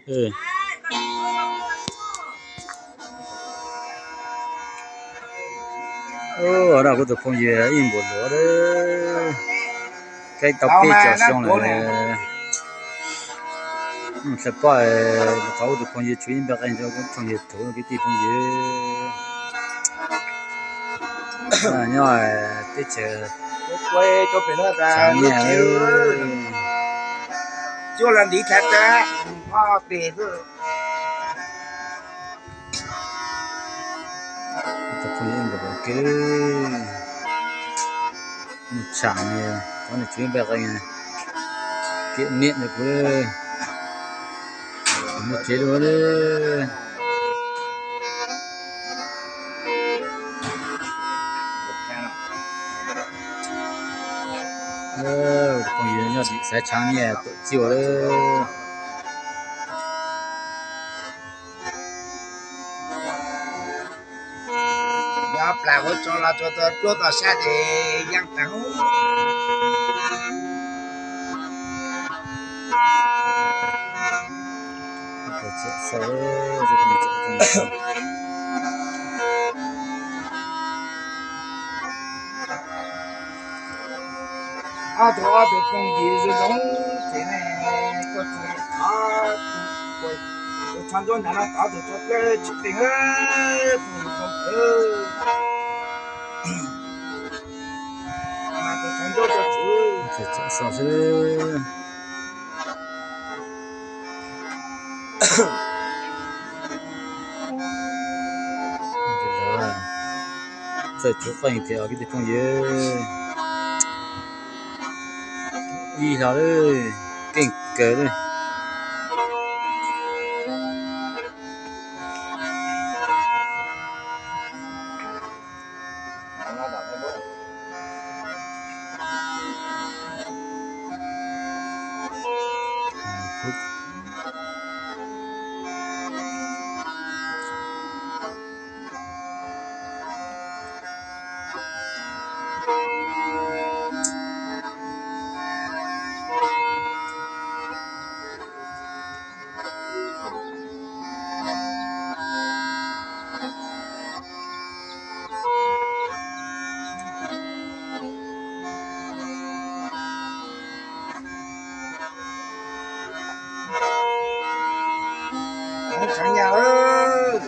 ເອີ ໂອ້ ເຮົາກໍຕົກລົງເຢຍອີ່ບໍ່ຫຼໍເດີ ໃກ້ເຕົາເປຈອດຊ່ອງເລີຍ. ອືມ ສະປອຍ ເຂົາທຸກຄົນຢູ່ ຊ່ວຍແບກເອງ ເຈົ້າຄົນເຮັດໂຖ ກິຕິພົງເຢ ອາ ຍ້ອຍຕິເຈີ ໂອ້ຍ ເຈົ້າເປັນວ່າຕາ ສາມແຍກ ເອີ ເຈົ້າລັນດີແທ້ໆ ພໍ່ເປເດີ ແຕ່ຄົນອື່ນກໍບໍ່ເກັ່ງ ມັນຊ່າງນີ້ ມັນຊິແບບວ່າ ເກະເນະເດີ ມັນເຈັບເດີ ເອີ ຄົນຢູ່ຍອດສາຍຊ່າງນີ້ຕົວຈິ້ວເດີ. ຍາປາໂຫດ ໂຈລາໂຈໂຕ ໂຈຕາຊາເດ ຍັງຕັງ ໃສ່ໂຈໄຟເທອາກິດຕິພົງເຢ ອີ່ຫາເອີຍ ເກັ່ງເກີນເລີຍ. ໂອ້ ສັງຍາເອີຍ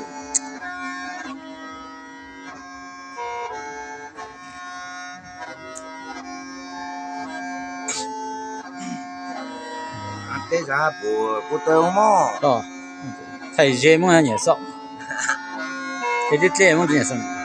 ອັນເຕສາປູ ປູເຕີໂມ ຕໍ່ ໄທເຈມຸງຫັ້ນເນາະ ເອດິເຕມຸງເນາ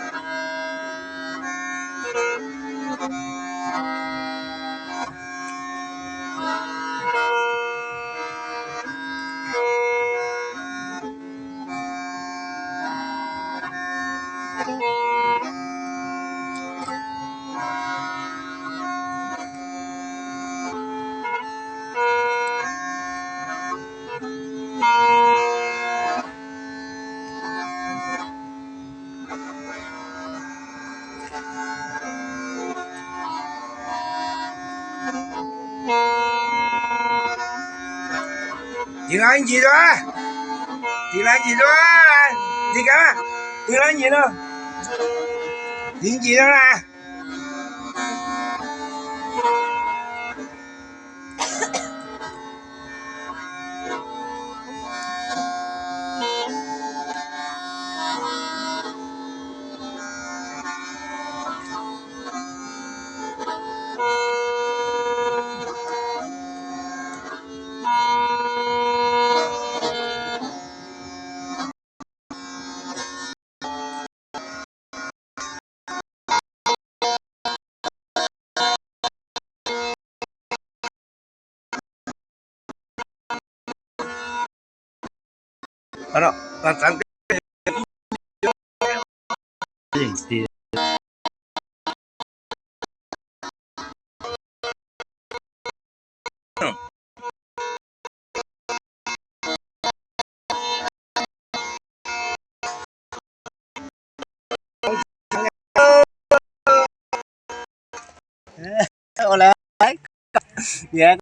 ະ. Hola. Ya,